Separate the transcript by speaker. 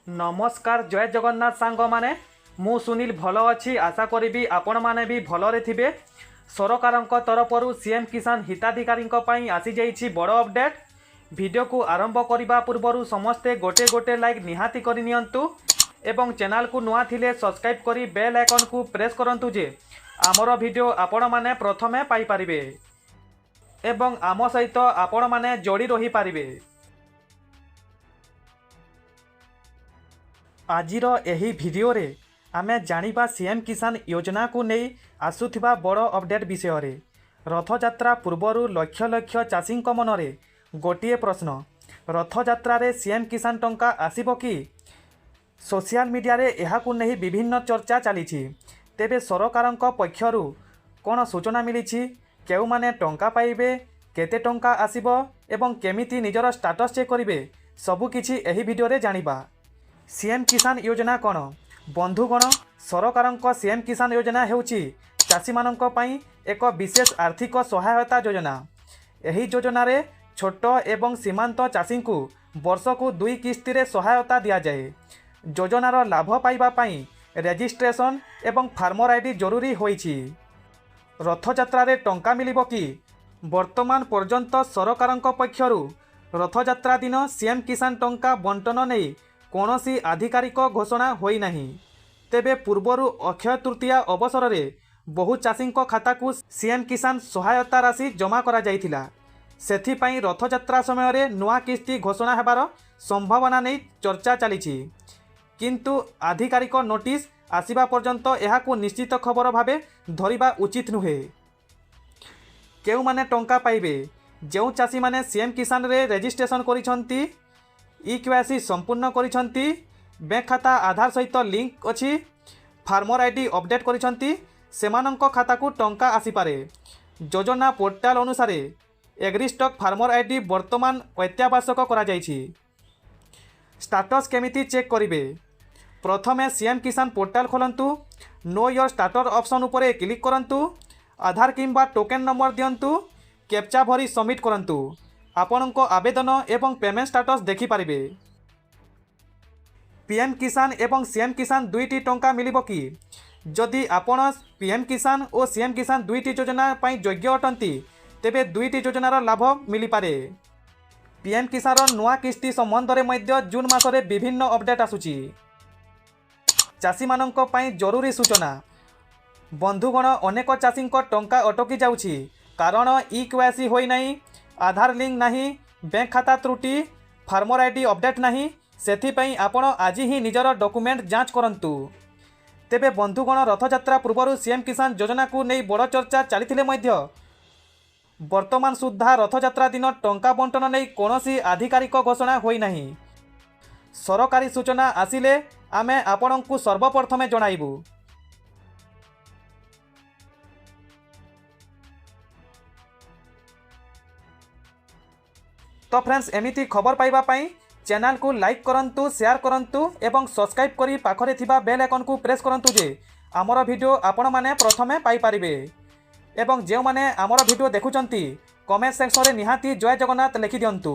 Speaker 1: ନମସ୍କାର, ଜୟ ଜଗନ୍ନାଥ ସାଙ୍ଗମାନେ। ମୁଁ ସୁନୀଲ ଭଲ ଅଛି, ଆଶା କରିବି ଆପଣମାନେ ବି ଭଲରେ ଥିବେ। ସରକାରଙ୍କ ତରଫରୁ ସିଏମ୍ କିଷାନ ହିତାଧିକାରୀଙ୍କ ପାଇଁ ଆସିଯାଇଛି ବଡ଼ ଅପଡେଟ୍। ଭିଡ଼ିଓକୁ ଆରମ୍ଭ କରିବା ପୂର୍ବରୁ ସମସ୍ତେ ଗୋଟେ ଗୋଟେ ଲାଇକ୍ ନିହାତି କରିନିଅନ୍ତୁ ଏବଂ ଚ୍ୟାନେଲକୁ ନୂଆ ଥିଲେ ସବସ୍କ୍ରାଇବ୍ କରି ବେଲ୍ ଆଇକନ୍କୁ ପ୍ରେସ୍ କରନ୍ତୁ ଯେ ଆମର ଭିଡ଼ିଓ ଆପଣମାନେ ପ୍ରଥମେ ପାଇପାରିବେ ଏବଂ ଆମ ସହିତ ଆପଣମାନେ ଯୋଡ଼ି ରହିପାରିବେ। ଆଜିର ଏହି ଭିଡ଼ିଓରେ ଆମେ ଜାଣିବା ସିଏମ୍ କିଷାନ ଯୋଜନାକୁ ନେଇ ଆସୁଥିବା ବଡ଼ ଅପଡେଟ୍ ବିଷୟରେ। ରଥଯାତ୍ରା ପୂର୍ବରୁ ଲକ୍ଷ ଲକ୍ଷ ଚାଷୀଙ୍କ ମନରେ ଗୋଟିଏ ପ୍ରଶ୍ନ, ରଥଯାତ୍ରାରେ ସିଏମ୍ କିଷାନ ଟଙ୍କା ଆସିବ କି? ସୋସିଆଲ ମିଡ଼ିଆରେ ଏହାକୁ ନେଇ ବିଭିନ୍ନ ଚର୍ଚ୍ଚା ଚାଲିଛି। ତେବେ ସରକାରଙ୍କ ପକ୍ଷରୁ କ'ଣ ସୂଚନା ମିଳିଛି, କେଉଁମାନେ ଟଙ୍କା ପାଇବେ, କେତେ ଟଙ୍କା ଆସିବ ଏବଂ କେମିତି ନିଜର ଷ୍ଟାଟସ୍ ଚେକ୍ କରିବେ, ସବୁକିଛି ଏହି ଭିଡ଼ିଓରେ ଜାଣିବା। ସିଏମ୍ କିଷାନ ଯୋଜନା କ'ଣ? ବନ୍ଧୁଗଣ, ସରକାରଙ୍କ ସିଏମ୍ କିଷାନ ଯୋଜନା ହେଉଛି ଚାଷୀମାନଙ୍କ ପାଇଁ ଏକ ବିଶେଷ ଆର୍ଥିକ ସହାୟତା ଯୋଜନା। ଏହି ଯୋଜନାରେ ଛୋଟ ଏବଂ ସୀମାନ୍ତ ଚାଷୀଙ୍କୁ ବର୍ଷକୁ ଦୁଇ କିସ୍ତିରେ ସହାୟତା ଦିଆଯାଏ। ଯୋଜନାର ଲାଭ ପାଇବା ପାଇଁ ରେଜିଷ୍ଟ୍ରେସନ ଏବଂ ଫାର୍ମର ଆଇଡି ଜରୁରୀ ହୋଇଛି। ରଥଯାତ୍ରାରେ ଟଙ୍କା ମିଳିବ କି? ବର୍ତ୍ତମାନ ପର୍ଯ୍ୟନ୍ତ ସରକାରଙ୍କ ପକ୍ଷରୁ ରଥଯାତ୍ରା ଦିନ ସିଏମ୍ କିଷାନ ଟଙ୍କା ବଣ୍ଟନ ନେଇ କୌଣସି ଆଧିକାରିକ ଘୋଷଣା ହୋଇନାହିଁ। ତେବେ ପୂର୍ବରୁ ଅକ୍ଷୟ ତୃତୀୟା ଅବସରରେ ବହୁ ଚାଷୀଙ୍କ ଖାତାକୁ ସିଏମ୍ କିଷାନ ସହାୟତା ରାଶି ଜମା କରାଯାଇଥିଲା। ସେଥିପାଇଁ ରଥଯାତ୍ରା ସମୟରେ ନୂଆ କିସ୍ତି ଘୋଷଣା ହେବାର ସମ୍ଭାବନା ନେଇ ଚର୍ଚ୍ଚା ଚାଲିଛି। କିନ୍ତୁ ଆଧିକାରିକ ନୋଟିସ୍ ଆସିବା ପର୍ଯ୍ୟନ୍ତ ଏହାକୁ ନିଶ୍ଚିତ ଖବର ଭାବେ ଧରିବା ଉଚିତ ନୁହେଁ। କେଉଁମାନେ ଟଙ୍କା ପାଇବେ? ଯେଉଁ ଚାଷୀମାନେ ସିଏମ୍ କିଷାନରେ ରେଜିଷ୍ଟ୍ରେସନ କରିଛନ୍ତି, ଇ କେୱାଇସି ସମ୍ପୂର୍ଣ୍ଣ କରିଛନ୍ତି, ବ୍ୟାଙ୍କ ଖାତା ଆଧାର ସହିତ ଲିଙ୍କ ଅଛି, ଫାର୍ମର ଆଇଡି ଅପଡେଟ୍ କରିଛନ୍ତି, ସେମାନଙ୍କ ଖାତାକୁ ଟଙ୍କା ଆସିପାରେ। ଯୋଜନା ପୋର୍ଟାଲ ଅନୁସାରେ ଏଗ୍ରିଷ୍ଟକ୍ ଫାର୍ମର ଆଇଡି ବର୍ତ୍ତମାନ ଅତ୍ୟାବଶ୍ୟକ କରାଯାଇଛି। ଷ୍ଟାଟସ୍ କେମିତି ଚେକ୍ କରିବେ? ପ୍ରଥମେ ସିଏମ୍ କିଷାନ ପୋର୍ଟାଲ ଖୋଲନ୍ତୁ। ନୋ your status option ଉପରେ କ୍ଲିକ୍ କରନ୍ତୁ। ଆଧାର କିମ୍ବା ଟୋକେନ୍ ନମ୍ବର ଦିଅନ୍ତୁ। କ୍ୟାପଚା ଭରି ସବମିଟ୍ କରନ୍ତୁ। ଆପଣଙ୍କ ଆବେଦନ ଏବଂ ପେମେଣ୍ଟ ଷ୍ଟାଟସ୍ ଦେଖିପାରିବେ। ପିଏମ୍ କିଷାନ ଏବଂ ସିଏମ୍ କିଷାନ ଦୁଇଟି ଟଙ୍କା ମିଳିବ କି? ଯଦି ଆପଣ ପିଏମ୍ କିଷାନ ଓ ସିଏମ୍ କିଷାନ ଦୁଇଟି ଯୋଜନା ପାଇଁ ଯୋଗ୍ୟ ଅଟନ୍ତି, ତେବେ ଦୁଇଟି ଯୋଜନାର ଲାଭ ମିଳିପାରେ। ପିଏମ୍ କିଷାନର ନୂଆ କିସ୍ତି ସମ୍ବନ୍ଧରେ ମଧ୍ୟ ଜୁନ୍ ମାସରେ ବିଭିନ୍ନ ଅପଡେଟ୍ ଆସୁଛି। ଚାଷୀମାନଙ୍କ ପାଇଁ ଜରୁରୀ ସୂଚନା। ବନ୍ଧୁଗଣ, ଅନେକ ଚାଷୀଙ୍କ ଟଙ୍କା ଅଟକି ଯାଉଛି, କାରଣ ଇ କେୱାଇସି ହୋଇନାହିଁ, ଆଧାର ଲିଙ୍କ ନାହିଁ, ବ୍ୟାଙ୍କ ଖାତା ତ୍ରୁଟି, ଫାର୍ମର ଆଇଡି ଅପଡେଟ୍ ନାହିଁ। ସେଥିପାଇଁ ଆପଣ ଆଜି ହିଁ ନିଜର ଡକୁମେଣ୍ଟ ଯାଞ୍ଚ କରନ୍ତୁ। ତେବେ ବନ୍ଧୁଗଣ, ରଥଯାତ୍ରା ପୂର୍ବରୁ ସିଏମ୍ କିଷାନ ଯୋଜନାକୁ ନେଇ ବଡ଼ ଚର୍ଚ୍ଚା ଚାଲିଥିଲେ ମଧ୍ୟ ବର୍ତ୍ତମାନ ସୁଦ୍ଧା ରଥଯାତ୍ରା ଦିନ ଟଙ୍କା ବଣ୍ଟନ ନେଇ କୌଣସି ଆଧିକାରିକ ଘୋଷଣା ହୋଇନାହିଁ। ସରକାରୀ ସୂଚନା ଆସିଲେ ଆମେ ଆପଣଙ୍କୁ ସର୍ବପ୍ରଥମେ ଜଣାଇବୁ। ତ ଫ୍ରେଣ୍ଡସ୍, ଏମିତି ଖବର ପାଇବା ପାଇଁ ଚ୍ୟାନେଲକୁ ଲାଇକ୍ କରନ୍ତୁ, ସେୟାର କରନ୍ତୁ ଏବଂ ସବସ୍କ୍ରାଇବ୍ କରି ପାଖରେ ଥିବା ବେଲ୍ ଆଇକନ୍କୁ ପ୍ରେସ୍ କରନ୍ତୁ ଯେ ଆମର ଭିଡ଼ିଓ ଆପଣମାନେ ପ୍ରଥମେ ପାଇପାରିବେ। ଏବଂ ଯେଉଁମାନେ ଆମର ଭିଡ଼ିଓ ଦେଖୁଛନ୍ତି, କମେଣ୍ଟ ସେକ୍ସନରେ ନିହାତି ଜୟ ଜଗନ୍ନାଥ ଲେଖିଦିଅନ୍ତୁ।